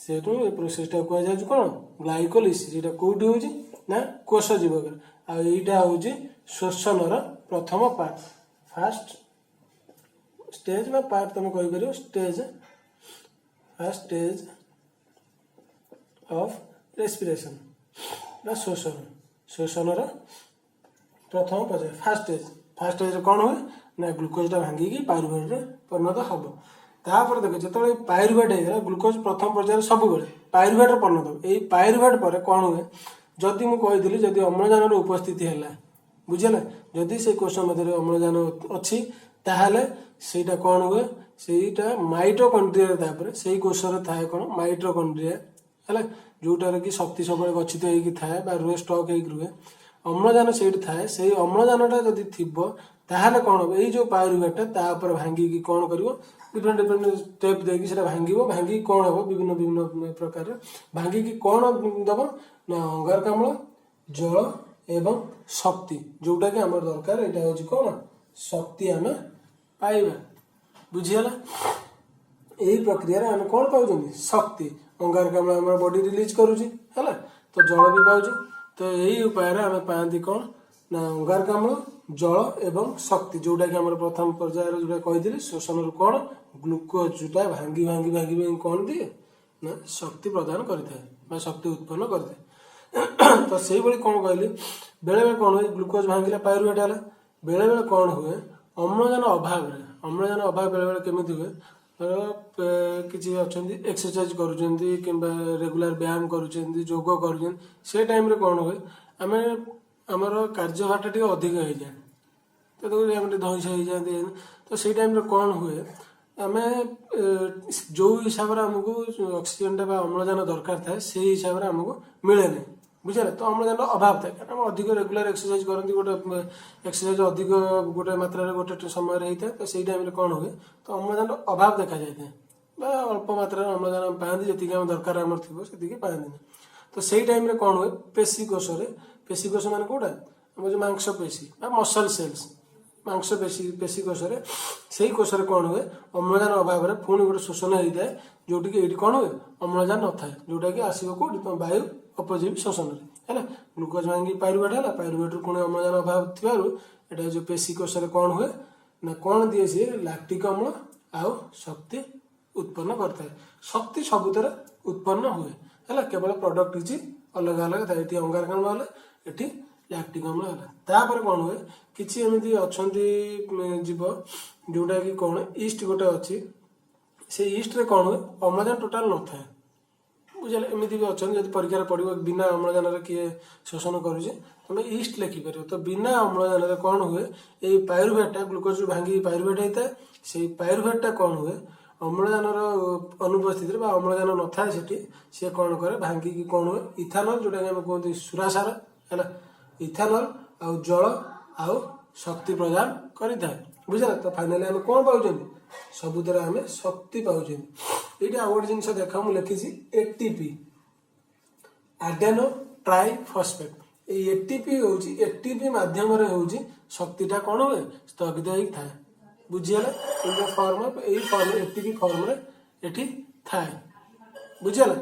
ସେଠୁ ଏ ପ୍ରୋସେସଟା କୁହାଯାଉଛି କ'ଣ? ଗ୍ଲାଇକୋଲିସିସ୍। ଏଇଟା କୋଉଠି ହଉଛି ନା କୋଷ ଜୀବକରେ। ଆଉ ଏଇଟା ହଉଛି ଶୋଷଣର ପ୍ରଥମ ପାର୍ଟ, ଫାଷ୍ଟ ଷ୍ଟେଜ ବା ପାର୍ଟ ତମେ କହିପାରିବ, stage, first stage of respiration ବା ଶୋଷଣ, ଶୋଷଣର ପ୍ରଥମ ପର୍ଯ୍ୟାୟ, ଫାଷ୍ଟ ଷ୍ଟେଜ। ଫାଷ୍ଟ ଷ୍ଟେଜରେ କ'ଣ ହୁଏ ନା ଗ୍ଲୁକୋଜଟା ଭାଙ୍ଗିକି ପାଇରୁଭେଟରେ ପରିଣତ ହବ। ତାପରେ ଦେଖ, ଯେତେବେଳେ ପାଇରୁଭେଟ ହେଇଗଲା, ଗ୍ଲୁକୋଜ ପ୍ରଥମ ପର୍ଯ୍ୟାୟରେ ସବୁବେଳେ ପାଇରୁଭେଟରେ ପରିଣତ ହବ। ଏଇ ପାଇରୁଭେଟ ପରେ କ'ଣ ହୁଏ? ଯଦି ମୁଁ କହିଥିଲି, ଯଦି ଅମ୍ଳଜାନର ଉପସ୍ଥିତି ହେଲା, ବୁଝିଲା, ଯଦି ସେଇ କୋଷ ମଧ୍ୟରେ ଅମ୍ଳଜାନ ଅଛି, ତାହେଲେ ସେଇଟା କ'ଣ ହୁଏ? ସେଇଟା ମାଇଟୋକଣ୍ଡ୍ରିଆରେ, ତାପରେ ସେଇ କୋଷରେ ଥାଏ କ'ଣ? ମାଇଟୋକଣ୍ଡ୍ରିଆ। ହେଲା? ଯୋଉଟାରେ କି ଶକ୍ତି ସବୁବେଳେ ଗଚ୍ଛିତ ହେଇକି ଥାଏ ବା ରୁହେ, ଷ୍ଟକ୍ ହେଇକି ରୁହେ। ଅମ୍ଳଜାନ ସେଇଠି ଥାଏ। ସେଇ ଅମ୍ଳଜାନଟା ଯଦି ଥିବ, ତାହେଲେ କ'ଣ ହବ? ଏଇ ଯୋଉ ପାଇରୁଭେଟଟା ତା ଉପରେ ଭାଙ୍ଗିକି କ'ଣ କରିବ? ଡିଫରେଣ୍ଟ ଡିଫରେଣ୍ଟ ଷ୍ଟେପ୍ ଦେଇକି ସେଟା ଭାଙ୍ଗିବ। ଭାଙ୍ଗିକି କ'ଣ ହବ? ବିଭିନ୍ନ ବିଭିନ୍ନ ପ୍ରକାରର ଭାଙ୍ଗିକି କ'ଣ ଦବ ନା ଅଙ୍ଗାରକାମ୍ଳ, ଜଳ ଏବଂ ଶକ୍ତି, ଯୋଉଟା କି ଆମର ଦରକାର। ଏଇଟା ହଉଛି କ'ଣ? ଶକ୍ତି ଆମେ ପାଇବା। ବୁଝିହେଲା? ଏଇ ପ୍ରକ୍ରିୟାରେ ଆମେ କ'ଣ ପାଉଛନ୍ତି? ଶକ୍ତି। ଅଙ୍ଗାରକାମ୍ଳ ଆମର ବଡି ରିଲିଜ କରୁଛି, ହେଲା, ତ ଜଳ ବି ପାଉଛି। ତ ଏଇ ଉପାୟରେ ଆମେ ପାଆନ୍ତି କ'ଣ ନା ଅଙ୍ଗାରକାମ୍ଳ, ଜଳ ଏବଂ ଶକ୍ତି, ଯୋଉଟା କି ଆମର ପ୍ରଥମ ପର୍ଯ୍ୟାୟରେ ଯୋଉଟା କହିଥିଲି, ଶୋଷଣରୁ କ'ଣ ଗ୍ଲୁକୋଜ ଯୋଉଟା ଭାଙ୍ଗି ଭାଙ୍ଗି ଭାଙ୍ଗି ଭାଙ୍ଗି କ'ଣ ଦିଏ ନା ଶକ୍ତି ପ୍ରଦାନ କରିଥାଏ ବା ଶକ୍ତି ଉତ୍ପନ୍ନ କରିଥାଏ। ତ ସେଇଭଳି କ'ଣ କହିଲି, ବେଳେବେଳେ କ'ଣ ହୁଏ? ଗ୍ଲୁକୋଜ ଭାଙ୍ଗିଲା, ପାଇରୁଭେଟ ହେଲା। ବେଳେବେଳେ କ'ଣ ହୁଏ? ଅମ୍ଳଜାନ ଅଭାବରେ, ଅମ୍ଳଜାନ ଅଭାବ ବେଳେବେଳେ କେମିତି ହୁଏ? ଧର କିଛି ଅଛନ୍ତି, ଏକ୍ସରସାଇଜ କରୁଛନ୍ତି କିମ୍ବା ରେଗୁଲାର ବ୍ୟାୟାମ କରୁଛନ୍ତି, ଯୋଗ କରୁଛନ୍ତି, ସେ ଟାଇମରେ କ'ଣ ହୁଏ? ଆମେ ଆମର କାର୍ଯ୍ୟଭାରଟା ଟିକେ ଅଧିକ ହେଇଯାଏ। ତ ଦେଖୁଛ ଆମେ ଟିକେ ଧଇଁସ ହେଇଯାଆନ୍ତି। ତ ସେଇ ଟାଇମ୍ରେ କ'ଣ ହୁଏ, ଆମେ ଯୋଉ ହିସାବରେ ଆମକୁ ଅକ୍ସିଜେନଟା ବା ଅମ୍ଳଜାନ ଦରକାର ଥାଏ, ସେଇ ହିସାବରେ ଆମକୁ ମିଳେନି। ବୁଝିଲେ? ତ ଅମ୍ଳଜାନର ଅଭାବ ଥାଏ, କାରଣ ଆମେ ଅଧିକ ରେଗୁଲାର ଏକ୍ସରସାଇଜ କରନ୍ତି, ଗୋଟେ ଏକ୍ସରସାଇଜ ଅଧିକ ଗୋଟେ ମାତ୍ରାରେ ଗୋଟେ ସମୟରେ ହେଇଥାଏ। ତ ସେଇ ଟାଇମ୍ରେ କ'ଣ ହୁଏ? ତ ଅମ୍ଳଜାନର ଅଭାବ ଦେଖାଯାଇଥାଏ ବା ଅଳ୍ପ ମାତ୍ରାରେ ଅମ୍ଳଜାନ ଆମେ ପାଆନ୍ତି। ଯେତିକି ଆମ ଦରକାର ଆମର ଥିବ, ସେତିକି ପାଆନ୍ତିନି। ତ ସେଇ ଟାଇମ୍ରେ କ'ଣ ହୁଏ? ପେଶୀ କୋଷରେ, ପେଶୀ କୋଷ ମାନେ କୋଉଟା? ଆମର ଯୋଉ ମାଂସପେଶୀ ବା ମସଲ ସେଲ୍ସ, ମାଂସପେଶୀ, ପେଶୀ କୋଷରେ, ସେଇ କୋଷରେ କ'ଣ ହୁଏ? ଅମ୍ଳଜାନ ଅଭାବରେ ପୁଣି ଗୋଟେ ଶୋଷଣ ହେଇଥାଏ, ଯୋଉଠିକି ଏଇଠି କ'ଣ ହୁଏ? ଅମ୍ଳଜାନ ନଥାଏ, ଯୋଉଟାକି ଆସିବ କୋଉଠି? ତମ ବାୟୁ ଅପଜୀବୀ ଶୋଷଣରେ ହେଲା। ଗ୍ଲୁକୋଜ ଭାଙ୍ଗି ପାଇରୁଭେଟ ହେଲା। ପାଇରୁଭେଟରୁ ପୁଣି ଅମ୍ଳଜାନ ଅଭାବ ଥିବାରୁ ଏଇଟା ଯୋଉ ପେଶୀ କୋଷରେ କ'ଣ ହୁଏ ନା କ'ଣ ଦିଏ ସିଏ? ଲାକ୍ଟିକ ଅମ୍ଳ ଆଉ ଶକ୍ତି ଉତ୍ପନ୍ନ କରିଥାଏ। ଶକ୍ତି ସବୁଥିରେ ଉତ୍ପନ୍ନ ହୁଏ, ହେଲା। କେବଳ ପ୍ରଡକ୍ଟ କିଛି ଅଲଗା ଅଲଗା ଥାଏ। ଏଠି ଅଙ୍ଗାରକାମ୍ଳ ହେଲା, ଏଠି ଲାକ୍ଟିକ ଅମ୍ଳ ହେଲା। ତାପରେ କ'ଣ ହୁଏ? କିଛି ଏମିତି ଅଛନ୍ତି ଜୀବ, ଯୋଉଟା କି କ'ଣ, ଇଷ୍ଟ ଗୋଟେ ଅଛି। ସେ ଇଷ୍ଟରେ କ'ଣ ହୁଏ? ଅମ୍ଳଜାନ ଟୋଟାଲ ନଥାଏ। ବୁଝିଲେ? ଏମିତି ବି ଅଛନ୍ତି। ଯଦି ପରୀକ୍ଷାରେ ପଡ଼ିବ ବିନା ଅମ୍ଳଜାନରେ କିଏ ଶୋଷଣ କରୁଛି, ତମେ ଇଷ୍ଟ ଲେଖିପାରିବ। ତ ବିନା ଅମ୍ଳଜାନରେ କ'ଣ ହୁଏ? ଏଇ ପାଇରୁଭେଟଟା ଗ୍ଲୁକୋଜରୁ ଭାଙ୍ଗିକି ପାଇରୁଭେଟ ହେଇଥାଏ। ସେଇ ପାଇରୁଭେଟଟା କ'ଣ ହୁଏ? ଅମ୍ଳଜାନର ଅନୁପସ୍ଥିତିରେ ବା ଅମ୍ଳଜାନ ନଥାଏ ସେଠି, ସିଏ କ'ଣ କରେ? ଭାଙ୍ଗିକି କ'ଣ ହୁଏ? ଇଥାନଲ, ଯୋଉଟାକି ଆମେ କୁହନ୍ତି ସୁରାସାର, ହେଲା। ଇଥାନଲ ଆଉ ଜଳ ଆଉ ଶକ୍ତି ପ୍ରଦାନ କରିଥାଏ। ବୁଝିଲା? ତ ଫାଇନାଲି ଆମେ କ'ଣ ପାଉଛନ୍ତି? ସବୁଥିରେ ଆମେ ଶକ୍ତି ପାଉଛନ୍ତି। ଏଇଠି ଆଉ ଗୋଟେ ଜିନିଷ ଦେଖ, ମୁଁ ଲେଖିଛି ଏଟିପି, ଆଡେନୋ ଟ୍ରାଇଫସ୍ଫେଟ୍। ଏଇ ଏଟିପି ହେଉଛି, ଏଟିପି ମାଧ୍ୟମରେ ହେଉଛି ଶକ୍ତିଟା କ'ଣ ହୁଏ? ସ୍ଥଗିତ ହେଇକି ଥାଏ। ବୁଝିହେଲା? ଏଇ ଫର୍ମ, ଏଇ ଫର୍ମ, ଏଟିପି ଫର୍ମରେ ଏଠି ଥାଏ। ବୁଝିହେଲା?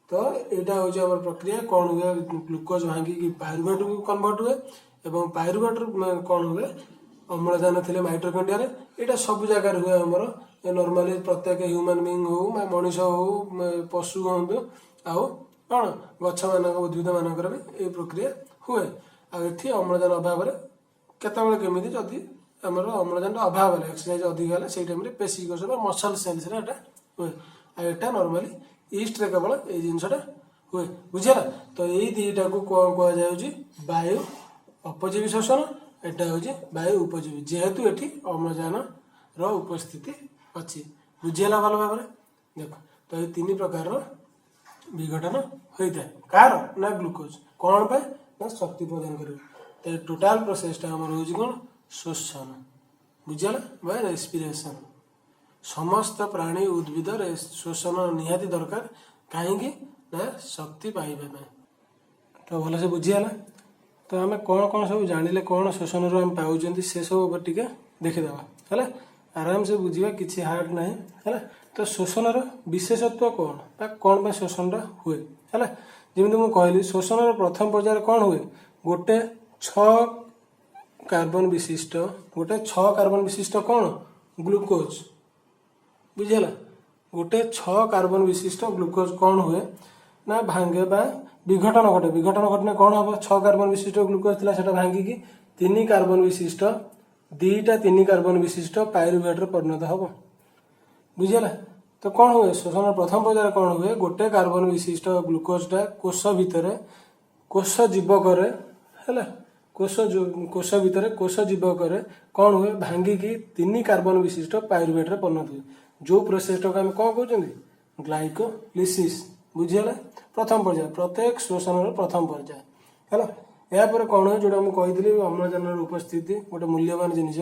ତ ଏଇଟା ହେଉଛି ଆମର ପ୍ରକ୍ରିୟା। କ'ଣ ହୁଏ? ଗ୍ଲୁକୋଜ ଭାଙ୍ଗିକି ପାଇରୁଭେଟକୁ କନଭର୍ଟ ହୁଏ ଏବଂ ପାଇରୁଭେଟରୁ କ'ଣ ହୁଏ? ଅମ୍ଳଜାନ ଥିଲେ ମାଇଟୋକଣ୍ଡ୍ରିଆରେ। ଏଇଟା ସବୁ ଜାଗାରେ ହୁଏ। ଆମର ନର୍ମାଲି ପ୍ରତ୍ୟେକ ହ୍ୟୁମାନ ବିଙ୍ଗ ହଉ ବା ମଣିଷ ହଉ, ପଶୁ ହୁଅନ୍ତୁ, ଆଉ କ'ଣ ଗଛମାନଙ୍କ, ଉଦ୍ଭିଦ ମାନଙ୍କର ବି ଏଇ ପ୍ରକ୍ରିୟା ହୁଏ। ଆଉ ଏଠି ଅମ୍ଳଜାନ ଅଭାବରେ କେତେବେଳେ କେମିତି ଯଦି ଆମର ଅମ୍ଳଜାନର ଅଭାବ ହେଲା, ଏକ୍ସରସାଇଜ ଅଧିକ ହେଲା, ସେଇ ଟାଇମରେ ପେଶୀ କୋଷ ବା ମସଲ ସେଲ୍ସରେ ଏଟା ହୁଏ। ଆଉ ଏଟା ନର୍ମାଲି ଇଷ୍ଟରେ କେବଳ ଏଇ ଜିନିଷଟା ହୁଏ। ବୁଝିହେଲା? ତ ଏଇ ଦିଟାକୁ କ'ଣ କୁହାଯାଉଛି? ବାୟୁ ଅପଜୀବୀ ଶୋଷଣ। ଏଟା ହେଉଛି ବାୟୁ ଉପଜୀବୀ, ଯେହେତୁ ଏଠି ଅମ୍ଳଜାନର ଉପସ୍ଥିତି ଅଛି। ବୁଝିହେଲା ଭଲ ଭାବରେ? ଦେଖ ତ, ଏଇ ତିନି ପ୍ରକାରର ବିଘଟନ ହୋଇଥାଏ। କାହାର ନା ଗ୍ଲୁକୋଜ। କ'ଣ ପାଇଁ ନା ଶକ୍ତି ପ୍ରଦାନ କରିବ। ତ ଏ ଟୋଟାଲ ପ୍ରୋସେସଟା ଆମର ହେଉଛି କ'ଣ? ଶୋଷଣ। ବୁଝିହେଲା? ବା ରେସ୍ପିରେସନ। ସମସ୍ତ ପ୍ରାଣୀ ଉଦ୍ଭିଦରେ ଶୋଷଣ ନିହାତି ଦରକାର। କାହିଁକି ନା ଶକ୍ତି ପାଇବା ପାଇଁ। ତ ଭଲସେ ବୁଝିହେଲା? ତ ଆମେ କ'ଣ କ'ଣ ସବୁ ଜାଣିଲେ, କ'ଣ ଶୋଷଣରୁ ଆମେ ପାଉଛନ୍ତି, ସେସବୁ ଉପରେ ଟିକେ ଦେଖିଦେବା। ହେଲା, ଆରାମସେ ବୁଝିବା, କିଛି ହାର୍ଡ ନାହିଁ। ହେଲା, ତ ଶୋଷଣର ବିଶେଷତ୍ୱ କ'ଣ ବା କ'ଣ ପାଇଁ ଶୋଷଣଟା ହୁଏ? ହେଲା, ଯେମିତି ମୁଁ କହିଲି, ଶୋଷଣର ପ୍ରଥମ ପର୍ଯ୍ୟାୟରେ କ'ଣ ହୁଏ? ଗୋଟେ 6 କାର୍ବନ ବିଶିଷ୍ଟ କ'ଣ? ଗ୍ଲୁକୋଜ। ବୁଝିହେଲା? ଗୋଟେ 6 କାର୍ବନ ବିଶିଷ୍ଟ ଗ୍ଲୁକୋଜ କ'ଣ ହୁଏ ନା ଭାଙ୍ଗେ ବା ବିଘଟନ ଘଟେ। ବିଘଟନ ଘଟିଲେ କ'ଣ ହବ? 6 କାର୍ବନ ବିଶିଷ୍ଟ ଗ୍ଲୁକୋଜ ଥିଲା, ସେଟା ଭାଙ୍ଗିକି 3 କାର୍ବନ ବିଶିଷ୍ଟ, ଦିଟା 3 କାର୍ବନ ବିଶିଷ୍ଟ ପାଇରୁଭେଟରେ ପରିଣତ ହବ। ବୁଝିହେଲା? ତ କ'ଣ ହୁଏ? ଶୋଷଣର ପ୍ରଥମ ପର୍ଯ୍ୟାୟରେ କ'ଣ ହୁଏ? ଗୋଟେ କାର୍ବନ ବିଶିଷ୍ଟ ଗ୍ଲୁକୋଜଟା କୋଷ ଭିତରେ, କୋଷ ଜୀବକରେ, ହେଲା, କୋଷ ଭିତରେ, କୋଷ ଜୀବକରେ କ'ଣ ହୁଏ? ଭାଙ୍ଗିକି 3 କାର୍ବନ ବିଶିଷ୍ଟ ପାଇରୁଭେଟରେ ପରିଣତ ହୁଏ, ଯୋଉ ପ୍ରୋସେସଟାକୁ ଆମେ କ'ଣ କହୁଛନ୍ତି? ଗ୍ଲାଇକୋଲିସିସ୍। ବୁଝିହେଲା? ପ୍ରଥମ ପର୍ଯ୍ୟାୟ, ପ୍ରତ୍ୟେକ ଶୋଷଣର ପ୍ରଥମ ପର୍ଯ୍ୟାୟ ହେଲା। ଏହାପରେ କ'ଣ ହୁଏ? ଯୋଉଟା ମୁଁ କହିଥିଲି, ଅମ୍ଳଜାନର ଉପସ୍ଥିତି ଗୋଟେ ମୂଲ୍ୟବାନ ଜିନିଷ।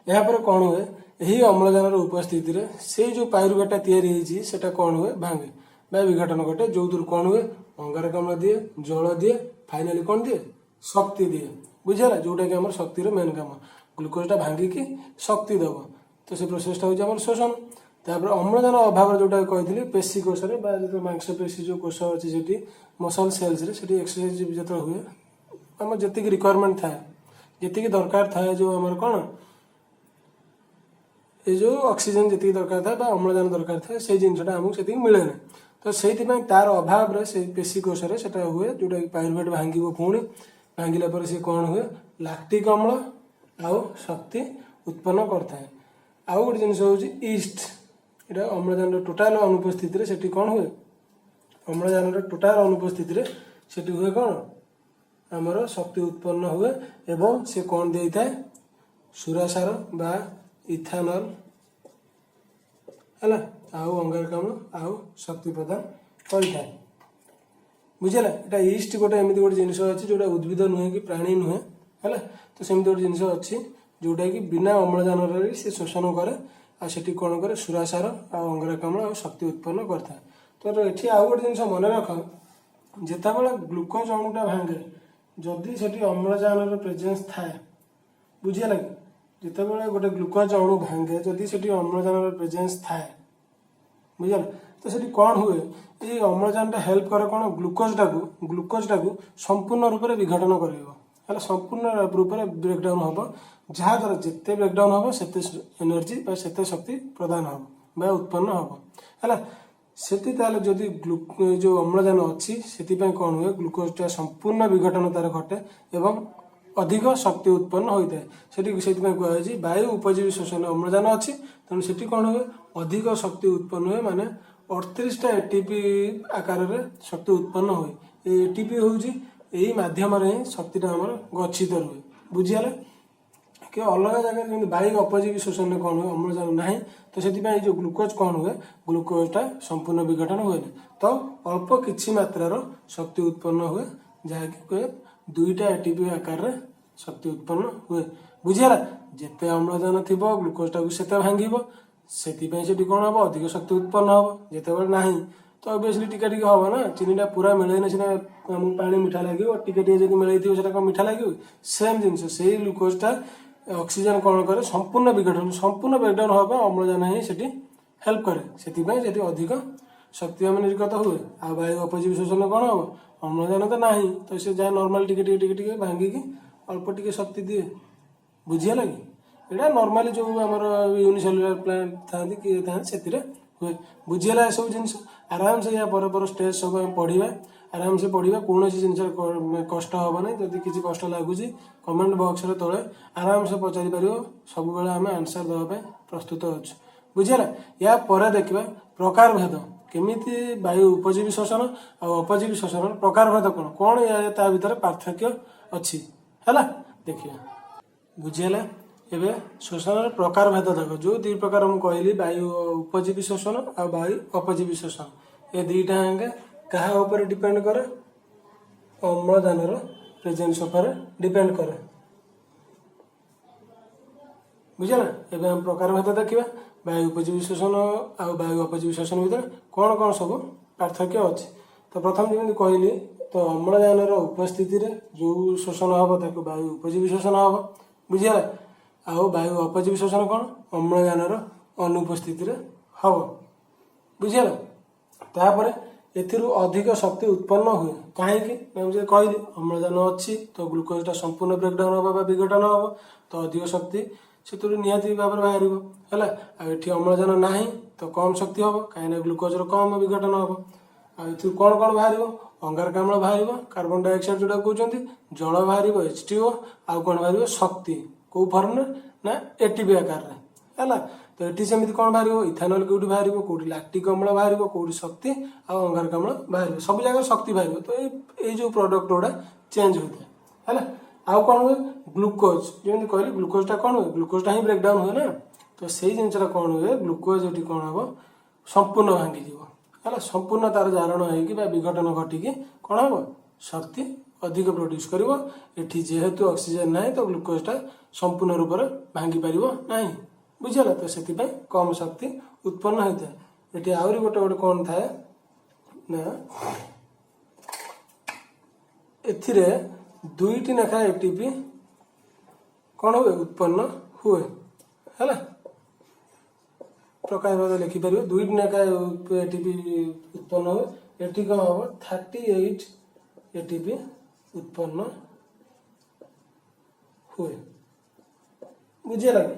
ଏହାପରେ କ'ଣ ହୁଏ? ଏହି ଅମ୍ଳଜାନର ଉପସ୍ଥିତିରେ ସେଇ ଯୋଉ ପାଇରୁଭେଟଟା ତିଆରି ହେଇଛି, ସେଟା କ'ଣ ହୁଏ? ଭାଙ୍ଗେ ବା ବିଘଟନ ଘଟେ, ଯୋଉଥିରୁ କ'ଣ ହୁଏ? ଅଙ୍ଗାରକାମ୍ଳ ଦିଏ, ଜଳ ଦିଏ, ଫାଇନାଲି କ'ଣ ଦିଏ? ଶକ୍ତି ଦିଏ। ବୁଝିହେଲା? ଯୋଉଟା କି ଆମର ଶକ୍ତିର ମେନ୍ କାମ, ଗ୍ଲୁକୋଜଟା ଭାଙ୍ଗିକି ଶକ୍ତି ଦବ। ତ ସେ ପ୍ରୋସେସଟା ହେଉଛି ଆମର ଶୋଷଣ। ତାପରେ ଅମ୍ଳଜାନ ଅଭାବରେ, ଯୋଉଟା କହିଥିଲି, ପେଶୀ କୋଷରେ ବା ଯେତେବେଳେ ମାଂସପେଶୀ ଯୋଉ କୋଷ ଅଛି ସେଠି, ମସଲ ସେଲ୍ସରେ, ସେଠି ଏକ୍ସରସାଇଜ ଯେତେବେଳେ ହୁଏ, ଆମର ଯେତିକି ରିକ୍ୱାରମେଣ୍ଟ ଥାଏ, ଯେତିକି ଦରକାର ଥାଏ, ଯୋଉ ଆମର କ'ଣ, ଏଇ ଯୋଉ ଅକ୍ସିଜେନ ଯେତିକି ଦରକାର ଥାଏ ବା ଅମ୍ଳଜାନ ଦରକାର ଥାଏ, ସେଇ ଜିନିଷଟା ଆମକୁ ସେତିକି ମିଳେନି। ତ ସେଇଥିପାଇଁ ତାର ଅଭାବରେ ସେଇ ପେଶୀ କୋଷରେ ସେଟା ହୁଏ, ଯୋଉଟା କି ପାଇରୁଭେଟ ଭାଙ୍ଗିବ। ପୁଣି ଭାଙ୍ଗିଲା ପରେ ସେ କ'ଣ ହୁଏ? ଲାକ୍ଟିକ ଅମ୍ଳ ଆଉ ଶକ୍ତି ଉତ୍ପନ୍ନ କରିଥାଏ। ଆଉ ଗୋଟେ ଜିନିଷ ହେଉଛି ଇଷ୍ଟ। ଏଇଟା ଅମ୍ଳଜାନର ଟୋଟାଲ ଅନୁପସ୍ଥିତିରେ ସେଠି କ'ଣ ହୁଏ? ଅମ୍ଳଜାନର ଟୋଟାଲ ଅନୁପସ୍ଥିତିରେ ସେଠି ହୁଏ କ'ଣ? ଆମର ଶକ୍ତି ଉତ୍ପନ୍ନ ହୁଏ ଏବଂ ସେ କ'ଣ ଦେଇଥାଏ? ସୁରାସାର ବା ଇଥାନଲ ହେଲା, ଆଉ ଅଙ୍ଗାରକାମ୍ଳ ଆଉ ଶକ୍ତି ପ୍ରଦାନ କରିଥାଏ। ବୁଝିଲା? ଏଇଟା ଇଷ୍ଟ ଗୋଟେ ଏମିତି ଗୋଟେ ଜିନିଷ ଅଛି ଯୋଉଟା ଉଦ୍ଭିଦ ନୁହେଁ କି ପ୍ରାଣୀ ନୁହେଁ, ହେଲା। ତ ସେମିତି ଗୋଟେ ଜିନିଷ ଅଛି ଯୋଉଟା କି ବିନା ଅମ୍ଳଜାନରେ ବି ସେ ଶୋଷଣ କରେ, ଆଉ ସେଠି କ'ଣ କରେ? ସୁରାସାର ଆଉ ଅଙ୍ଗାରକାମ୍ଳ ଆଉ ଶକ୍ତି ଉତ୍ପନ୍ନ କରିଥାଏ। ତ ଏଠି ଆଉ ଗୋଟେ ଜିନିଷ ମନେ ରଖ, ଯେତେବେଳେ ଗ୍ଲୁକୋଜ ଅଣୁଟା ଭାଙ୍ଗେ, ଯଦି ସେଠି ଅମ୍ଳଜାନର ପ୍ରେଜେନ୍ସ ଥାଏ, ବୁଝିହେଲା କି? ଯେତେବେଳେ ଗୋଟେ ଗ୍ଲୁକୋଜ ଅଣୁ ଭାଙ୍ଗେ, ଯଦି ସେଠି ଅମ୍ଳଜାନର ପ୍ରେଜେନ୍ସ ଥାଏ, ବୁଝିଲା, ତ ସେଠି କ'ଣ ହୁଏ? ଏଇ ଅମ୍ଳଜାନଟା ହେଲ୍ପ କରେ କ'ଣ? ଗ୍ଲୁକୋଜଟାକୁ ସମ୍ପୂର୍ଣ୍ଣ ରୂପରେ ବିଘଟନ କରାଇବ, ହେଲା। ସମ୍ପୂର୍ଣ୍ଣ ରୂପରେ ବ୍ରେକଡାଉନ୍ ହେବ, ଯାହାଦ୍ୱାରା ଯେତେ ବ୍ରେକଡାଉନ୍ ହେବ ସେତେ ଏନର୍ଜି ବା ସେତେ ଶକ୍ତି ପ୍ରଦାନ ହେବ ବା ଉତ୍ପନ୍ନ ହେବ, ହେଲା। ସେଠି ତାହେଲେ ଯଦି ଯୋଉ ଅମ୍ଳଜାନ ଅଛି, ସେଥିପାଇଁ କ'ଣ ହୁଏ? ଗ୍ଲୁକୋଜଟା ସମ୍ପୂର୍ଣ୍ଣ ବିଘଟନ ତାର ଘଟେ ଏବଂ ଅଧିକ ଶକ୍ତି ଉତ୍ପନ୍ନ ହୋଇଥାଏ ସେଠି। ସେଥିପାଇଁ କୁହାଯାଇଛି ବାୟୁ ଉପଜୀବୀ ଶୋଷଣ ଅମ୍ଳଜାନ ଅଛି, ତେଣୁ ସେଠି କ'ଣ ହୁଏ? ଅଧିକ ଶକ୍ତି ଉତ୍ପନ୍ନ ହୁଏ, ମାନେ 38ଟା ଏଟିପି ଆକାରରେ ଶକ୍ତି ଉତ୍ପନ୍ନ ହୁଏ। ଏ ଏଟିପି ହେଉଛି, ଏଇ ମାଧ୍ୟମରେ ହିଁ ଶକ୍ତିଟା ଆମର ଗଚ୍ଛିତ ରୁହେ। ବୁଝିହେଲା କି? ଅଲଗା ଜାଗାରେ ଯେମିତି ବାୟୁ ଅପଜୀବୀ ଶୋଷଣରେ କ'ଣ ହୁଏ? ଅମ୍ଳଜାନ ନାହିଁ, ତ ସେଥିପାଇଁ ଏଇ ଯୋଉ ଗ୍ଲୁକୋଜ କ'ଣ ହୁଏ? ଗ୍ଲୁକୋଜଟା ସମ୍ପୂର୍ଣ୍ଣ ବିଘଟନ ହୁଏନି, ତ ଅଳ୍ପ କିଛି ମାତ୍ରାର ଶକ୍ତି ଉତ୍ପନ୍ନ ହୁଏ, ଯାହାକି କୁହେ 2ଟା ଏଟିପି ଆକାରରେ ଶକ୍ତି ଉତ୍ପନ୍ନ ହୁଏ। ବୁଝିହେଲା? ଯେତେ ଅମ୍ଳଜାନ ଥିବ, ଗ୍ଲୁକୋଜଟାକୁ ସେତେ ଭାଙ୍ଗିବ, ସେଥିପାଇଁ ସେଠି କ'ଣ ହବ? ଅଧିକ ଶକ୍ତି ଉତ୍ପନ୍ନ ହବ। ଯେତେବେଳେ ନାହିଁ, ତ ଅବଭିୟସଲି ଟିକେ ଟିକେ ହବ ନା। ଚିନିଟା ପୁରା ମିଳେଇଲେ ସିନା ଆମକୁ ପାଣି ମିଠା ଲାଗିବ। ଟିକେ ଟିକେ ଯଦି ମିଳେଇଥିବ, ସେଟା କ'ଣ ମିଠା ଲାଗିବ? ସେମ୍ ଜିନିଷ, ସେଇ ଗ୍ଲୁକୋଜଟା ଅକ୍ସିଜେନ କ'ଣ କରେ? ସମ୍ପୂର୍ଣ୍ଣ ବିଘଟନ, ସମ୍ପୂର୍ଣ୍ଣ ବ୍ରେକଡାଉନ୍ ହେବା ପାଇଁ ଅମ୍ଳଜାନ ହିଁ ସେଠି ହେଲ୍ପ କରେ। ସେଥିପାଇଁ ସେଠି ଅଧିକ ଶକ୍ତି ଆମେ ନିର୍ଗତ ହୁଏ। ଆଉ ବାୟୁ ଅପଜୀବୀ ଶୋଷଣ କ'ଣ ହବ? ଅମ୍ଳଜାନ ତ ନାହିଁ, ତ ସେ ଯାହା ନର୍ମାଲ ଟିକେ ଟିକେ ଟିକେ ଟିକେ ଭାଙ୍ଗିକି ଅଳ୍ପ ଟିକେ ଶକ୍ତି ଦିଏ। ବୁଝିହେଲା କି? ଏଇଟା ନର୍ମାଲି ଯୋଉ ଆମର ୟୁନିସେଲୁଲାର ପ୍ଲାଣ୍ଟ ଥାନ୍ତି କି ଥାନ୍ତି, ସେଥିରେ ହୁଏ। ବୁଝିହେଲା ଏସବୁ ଜିନିଷ? ଆରାମସେ ୟା ପରେ ପରେ ଷ୍ଟେଜ୍ ସବୁ ଆମେ ପଢିବା, ଆରାମସେ ପଢିବା। କୌଣସି ଜିନିଷରେ କଷ୍ଟ ହବ ନାହିଁ। ଯଦି କିଛି କଷ୍ଟ ଲାଗୁଛି, କମେଣ୍ଟ ବକ୍ସରେ ତଳେ ଆରାମସେ ପଚାରି ପାରିବ। ସବୁବେଳେ ଆମେ ଆନ୍ସର ଦେବା ପାଇଁ ପ୍ରସ୍ତୁତ ଅଛୁ। ବୁଝିହେଲା? ୟା ପରେ ଦେଖିବା ପ୍ରକାର ଭେଦ କେମିତି, ବାୟୁ ଉପଜୀବୀ ଶୋଷଣ ଆଉ ଅପଜୀବୀ ଶୋଷଣର ପ୍ରକାର ଭେଦ କ'ଣ କ'ଣ, ତା ଭିତରେ ପାର୍ଥକ୍ୟ ଅଛି, ହେଲା, ଦେଖିବା। ବୁଝିହେଲା? ଏବେ ଶୋଷଣର ପ୍ରକାର ଭେଦ ଦେଖ। ଯୋଉ ଦି ପ୍ରକାର ମୁଁ କହିଲି, ବାୟୁ ଉପଜୀବୀ ଶୋଷଣ ଆଉ ବାୟୁ ଅପଜୀବୀ ଶୋଷଣ, ଏ ଦିଟା ଯାକ କାହା ଉପରେ ଡିପେଣ୍ଡ କରେ? ଅମ୍ଳଜାନର ପ୍ରେଜେନ୍ସ ଉପରେ ଡିପେଣ୍ଡ କରେ। ବୁଝିଲା? ଏବେ ଆମେ ପ୍ରକାର ଭେଦ ଦେଖିବା, ବାୟୁ ଉପଜୀବୀ ଶୋଷଣ ଆଉ ବାୟୁ ଅପଜୀବୀ ଶୋଷଣ ଭିତରେ କ'ଣ କ'ଣ ସବୁ ପାର୍ଥକ୍ୟ ଅଛି। ତ ପ୍ରଥମ ଯେମିତି କହିଲି, ତ ଅମ୍ଳଜାନର ଉପସ୍ଥିତିରେ ଯୋଉ ଶୋଷଣ ହବ, ତାକୁ ବାୟୁ ଉପଜୀବୀ ଶୋଷଣ ହବ। ବୁଝିହେଲା? ଆଉ ବାୟୁ ଅପଜୀବୀ ଶୋଷଣ କ'ଣ? ଅମ୍ଳଜାନର ଅନୁପସ୍ଥିତିରେ ହବ। ବୁଝିହେଲା? ତାପରେ ଏଥିରୁ ଅଧିକ ଶକ୍ତି ଉତ୍ପନ୍ନ ହୁଏ। କାହିଁକି ନା ମୁଁ ଯେ କହିଲି, ଅମ୍ଳଜାନ ଅଛି ତ ଗ୍ଲୁକୋଜଟା ସମ୍ପୂର୍ଣ୍ଣ ବ୍ରେକଡାଉନ୍ ହବ ବା ବିଘଟନ ହବ, ତ ଅଧିକ ଶକ୍ତି ସେଥିରୁ ନିହାତି ଭାବରେ ବାହାରିବ, ହେଲା। ଆଉ ଏଠି ଅମ୍ଳଜାନ ନାହିଁ, ତ କମ୍ ଶକ୍ତି ହବ, କାହିଁକିନା ଗ୍ଲୁକୋଜର କମ୍ ବିଘଟନ ହବ। ଆଉ ଏଥିରୁ କ'ଣ କ'ଣ ବାହାରିବ? ଅଙ୍ଗାରକାମ୍ଳ ବାହାରିବ, କାର୍ବନ ଡାଇଅକ୍ସାଇଡ୍ ଯୋଉଟା କହୁଛନ୍ତି, ଜଳ ବାହାରିବ, H2O, ଆଉ କ'ଣ ବାହାରିବ? ଶକ୍ତି। କୋଉ ଫର୍ମରେ ନା ଏଟିପି ଆକାରରେ, ହେଲା। ତ ଏଠି ସେମିତି କ'ଣ ବାହାରିବ? ଇଥାନଲ କୋଉଠି ବାହାରିବ, କୋଉଠି ଲାକ୍ଟିକ ଅମ୍ଳ ବାହାରିବ, କୋଉଠି ଶକ୍ତି ଆଉ ଅଙ୍ଗାରକାମ୍ଳ ବାହାରିବ। ସବୁ ଜାଗାରେ ଶକ୍ତି ବାହାରିବ। ତ ଏଇ ଯୋଉ ପ୍ରଡକ୍ଟ ଗୁଡ଼ା ଚେଞ୍ଜ ହୋଇଥାଏ, ହେଲା। ଆଉ କ'ଣ ହୁଏ? ଗ୍ଲୁକୋଜ, ଯେମିତି କହିଲି, ଗ୍ଲୁକୋଜଟା କ'ଣ ହୁଏ? ଗ୍ଲୁକୋଜଟା ହିଁ ବ୍ରେକଡାଉନ୍ ହୁଏ ନା। ତ ସେଇ ଜିନିଷଟା କ'ଣ ହୁଏ? ଗ୍ଲୁକୋଜ ଏଠି କ'ଣ ହବ? ସମ୍ପୂର୍ଣ୍ଣ ଭାଙ୍ଗିଯିବ, ହେଲା। ସମ୍ପୂର୍ଣ୍ଣ ତାର ଜାରଣ ହେଇକି ବା ବିଘଟନ ଘଟିକି କ'ଣ ହବ? ଶକ୍ତି ଅଧିକ ପ୍ରଡ୍ୟୁସ୍ କରିବ। ଏଠି ଯେହେତୁ ଅକ୍ସିଜେନ ନାହିଁ, ତ ଗ୍ଲୁକୋଜଟା ସମ୍ପୂର୍ଣ୍ଣ ରୂପରେ ଭାଙ୍ଗି ପାରିବ ନାହିଁ। ବୁଝିହେଲା? ତ ସେଥିପାଇଁ କମ୍ ଶକ୍ତି ଉତ୍ପନ୍ନ ହୋଇଥାଏ। ଏଠି ଆହୁରି ଗୋଟେ ଗୋଟେ କ'ଣ ଥାଏ ନା, ଏଥିରେ 2ଟି ଲେଖାଏଁ ଏଟିପି କ'ଣ ହୁଏ? ଉତ୍ପନ୍ନ ହୁଏ, ହେଲା। ପ୍ରକାର ଭେଦ ଲେଖିପାରିବ, 2ଟି ଲେଖାଏଁ ଏଟିପି ଉତ୍ପନ୍ନ ହୁଏ। ଏଠି କ'ଣ ହବ? 38 ଏଟିପି ଉତ୍ପନ୍ନ ହୁଏ। ବୁଝିହେଲା କି?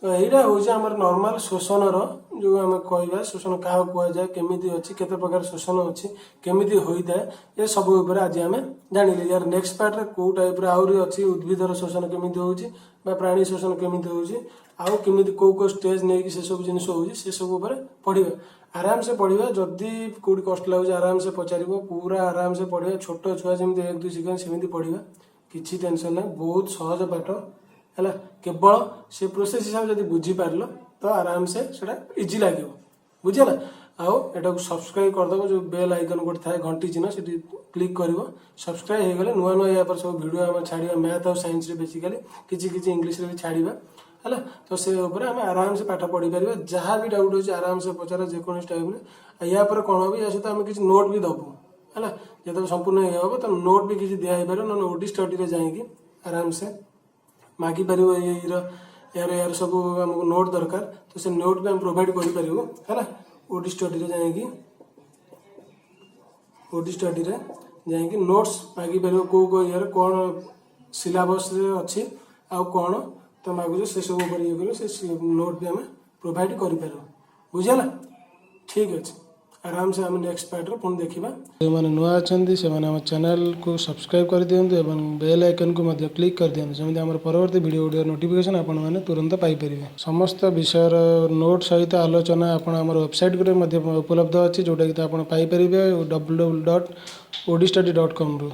ତ ଏଇଟା ହଉଛି ଆମର ନର୍ମାଲ ଶୋଷଣର ଯୋଉ ଆମେ କହିବା, ଶୋଷଣ କାହାକୁ କୁହାଯାଏ, କେମିତି ଅଛି, କେତେ ପ୍ରକାର ଶୋଷଣ ଅଛି, କେମିତି ହୋଇଥାଏ, ଏ ସବୁ ଉପରେ ଆଜି ଆମେ ଜାଣିଲେ। ୟାର ନେକ୍ସଟ ପାର୍ଟରେ କୋଉ ଟାଇପର ଆହୁରି ଅଛି, ଉଦ୍ଭିଦର ଶୋଷଣ କେମିତି ହଉଛି ବା ପ୍ରାଣୀ ଶୋଷଣ କେମିତି ହଉଛି, ଆଉ କେମିତି କୋଉ କୋଉ ଷ୍ଟେଜ ନେଇକି ସେ ସବୁ ଜିନିଷ ହଉଛି, ସେ ସବୁ ଉପରେ ପଢିବା, ଆରାମସେ ପଢିବା। ଯଦି କୋଉଠି କଷ୍ଟ ଲାଗୁଛି, ଆରାମସେ ପଚାରିବ। ପୁରା ଆରାମସେ ପଢିବା। ଛୋଟ ଛୁଆ ଯେମିତି 1 2 ଶିଖନ୍ତି, ସେମିତି ପଢିବା। କିଛି ଟେନସନ ନାହିଁ, ବହୁତ ସହଜ ପାଠ। ହେଲା, କେବଳ ସେ ପ୍ରୋସେସ୍ ହିସାବରେ ଯଦି ବୁଝିପାରିଲ, ତ ଆରାମସେ ସେଟା ଇଜି ଲାଗିବ। ବୁଝିହେଲା? ଆଉ ଏଟାକୁ ସବସ୍କ୍ରାଇବ୍ କରିଦେବ। ଯେଉଁ ବେଲ୍ ଆଇକନ୍ ଗୋଟେ ଥାଏ, ଘଣ୍ଟି ଚିହ୍ନ, ସେଠି କ୍ଲିକ୍ କରିବ। ସବସ୍କ୍ରାଇବ୍ ହେଇଗଲେ ନୂଆ ନୂଆ ୟା ପରେ ସବୁ ଭିଡ଼ିଓ ଆମେ ଛାଡ଼ିବା। ମ୍ୟାଥ୍ ଆଉ ସାଇନ୍ସରେ ବେସିକାଲି, କିଛି କିଛି ଇଂଲିଶରେ ବି ଛାଡ଼ିବା। ହେଲା, ତ ସେ ଉପରେ ଆମେ ଆରାମସେ ପାଠ ପଢ଼ିପାରିବା। ଯାହା ବି ଡାଉଟ୍ ଅଛି, ଆରାମସେ ପଚାର ଯେକୌଣସି ଟାଇମ୍ରେ। ଆଉ ୟା ପରେ କ'ଣ ହେବ? ୟା ସହିତ ଆମେ କିଛି ନୋଟ୍ ବି ଦେବୁ। ହେଲା, ଯେତେବେଳେ ସମ୍ପୂର୍ଣ୍ଣ ଇଏ ହେବ, ତ ନୋଟ୍ ବି କିଛି ଦିଆ ହେଇପାରିବ। ନହେଲେ ଓଡି ଷ୍ଟଡିରେ ଯାଇକି ଆରାମସେ ମାଗିପାରିବ, ଏଇର ଏହାର ସବୁ ଆମକୁ ନୋଟ୍ ଦରକାର, ତ ସେ ନୋଟ୍ ବି ଆମେ ପ୍ରୋଭାଇଡ଼ କରିପାରିବୁ। ହେଲା, ଓଡି ଷ୍ଟଡିରେ ଯାଇକି ନୋଟ୍ସ ମାଗିପାରିବ, କେଉଁ କେଉଁ ଇଏରେ କ'ଣ ସିଲାବସ୍ରେ ଅଛି ଆଉ କ'ଣ ତ ମାଗୁଛ, ସେସବୁ ଉପରେ ଇଏ କରିବ, ସେ ନୋଟ୍ ବି ଆମେ ପ୍ରୋଭାଇଡ଼ କରିପାରିବୁ। ବୁଝିହେଲା? ଠିକ୍ ଅଛି, ଆରାମସେ ଆମେ ନେକ୍ସଟ ପାର୍ଟରେ ପୁଣି ଦେଖିବା। ଯେଉଁମାନେ ନୂଆ ଅଛନ୍ତି, ସେମାନେ ଆମ ଚ୍ୟାନେଲକୁ ସବସ୍କ୍ରାଇବ୍ କରିଦିଅନ୍ତୁ ଏବଂ ବେଲ୍ ଆଇକନ୍କୁ ମଧ୍ୟ କ୍ଲିକ୍ କରିଦିଅନ୍ତୁ, ଯେମିତି ଆମର ପରବର୍ତ୍ତୀ ଭିଡ଼ିଓ ଗୁଡ଼ିକର ନୋଟିଫିକେସନ୍ ଆପଣମାନେ ତୁରନ୍ତ ପାଇପାରିବେ। ସମସ୍ତ ବିଷୟର ନୋଟ୍ ସହିତ ଆଲୋଚନା ଆପଣ ଆମର ୱେବସାଇଟ୍ରେ ମଧ୍ୟ ଉପଲବ୍ଧ ଅଛି, ଯେଉଁଟାକି ତ ଆପଣ ପାଇପାରିବେ ww.odistudy.comରୁ।